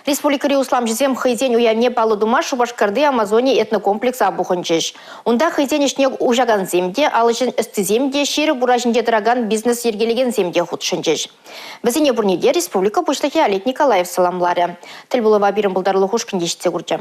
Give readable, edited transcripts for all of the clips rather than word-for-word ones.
Республикӑри усламҫӑсем хӑйсен уявне паллӑ тума Шупашкарти Амазони этнокомплекса пухӑнчӗҫ. Унта хӑйсен ӗҫне уҫакансем те, ал ӗҫӗн ӑстисем те, ҫирӗп ура ҫинче тӑракан бизнес йӗркелекенсем те хутшӑнчӗҫ. Вӗсене пурне те республика Пуҫлӑхӗ Олег Николаев саламларӗ. Тӗлпулӑва пирӗн пултарулӑх ушкӑнӗ те ҫитсе курчӗ.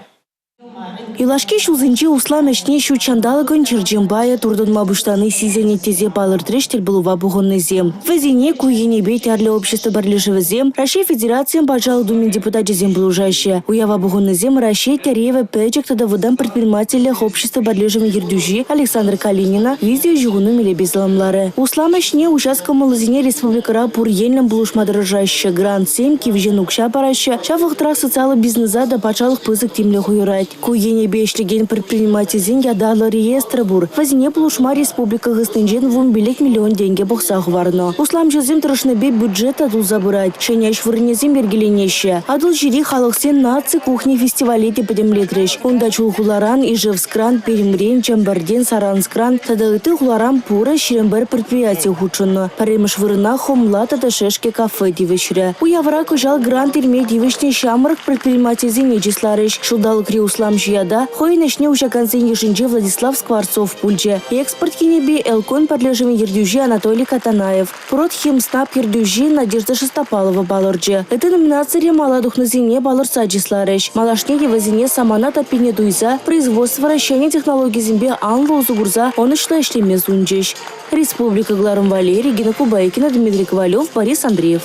Юлашки ҫулсенче услам ӗҫне ҫут ҫанталӑкӑн черчен пайӗ туртӑнма пуҫлани сисӗнет тесе палӑртрӗҫ тӗл пулӑва пухӑннисем. Вӗсене ку енӗпе тӗрлӗ общество пӗрлешӗвӗсем, Раҫҫей Федерацийӗн Патшалӑх Думин депутачӗсем пулӑшаҫҫӗ. Уява пухӑннисем Раҫҫей тӗревӗ пӗчӗк тата вӑтам предпринимательлӗх общество пӗрлешӗвӗн ертӳҫи Александр Калинина видеоҫыхӑну мелӗпе саламларӗ. Услам ӗҫне уҫас кӑмӑллисене республикӑра пур енлӗн пулӑшма тӑрӑшаҫҫӗ, грантсем, кивҫен укҫа параҫҫӗ, ҫав вӑхӑтрах социаллӑ бизнеса та патшалӑх пысӑк тимлӗх уйӑрать. Ку енӗпе ӗҫлекен предпринимательсен ятарлӑ реестрӗ пур. Вӗсене пулӑшма республика хыснинчен 15 миллион тенкӗ пӑхса хӑварнӑ. Усламҫӑсем тӑрӑшнипе бюджет та тулса пырать, ҫӗнӗ ӗҫ вырӑнӗсем йӗркеленеҫҫӗ. Атӑлҫири халӑхсен наци кухни фестивале те пӗтӗмлетрӗҫ. Унта Чулхуларан, Ижевскран, Пермьрен, Чӗмпӗртен, Саранскран тата ытти хуларан пурӗ 21 предприяти хутшӑннӑ. Пӗрремӗш вырӑна Хӑмла тата Шӗшкӗ кафе тивӗҫрӗ. Уявра кӑҫал грант илме тивӗҫнӗ ҫамрӑк предпринимательсене чысларӗҫ. Ҫулталӑкри усламҫӑ ята хӑйӗн ӗҫне уҫакансен йышӗнче Владислав Скворцов пулчӗ. Экспорт енӗпе Элкон пӗрлешӗвӗн ертӳҫи Анатолий Катанаев, Продхимснаб ертӳҫи Надежда Шестопалова палӑрчӗ. Ытти номинацире мала тухнисене палӑртса чысларӗҫ. Малашне те вӗсене самана таппине туйса производствӑра ҫӗнӗ технологисемпе анлӑ усӑ курса ӑнӑҫлӑ ӗҫлеме сунчӗҫ. Республика кӑларӑм валли Регина Кубайкина, Дмитрий Ковалев, Борис Андреев.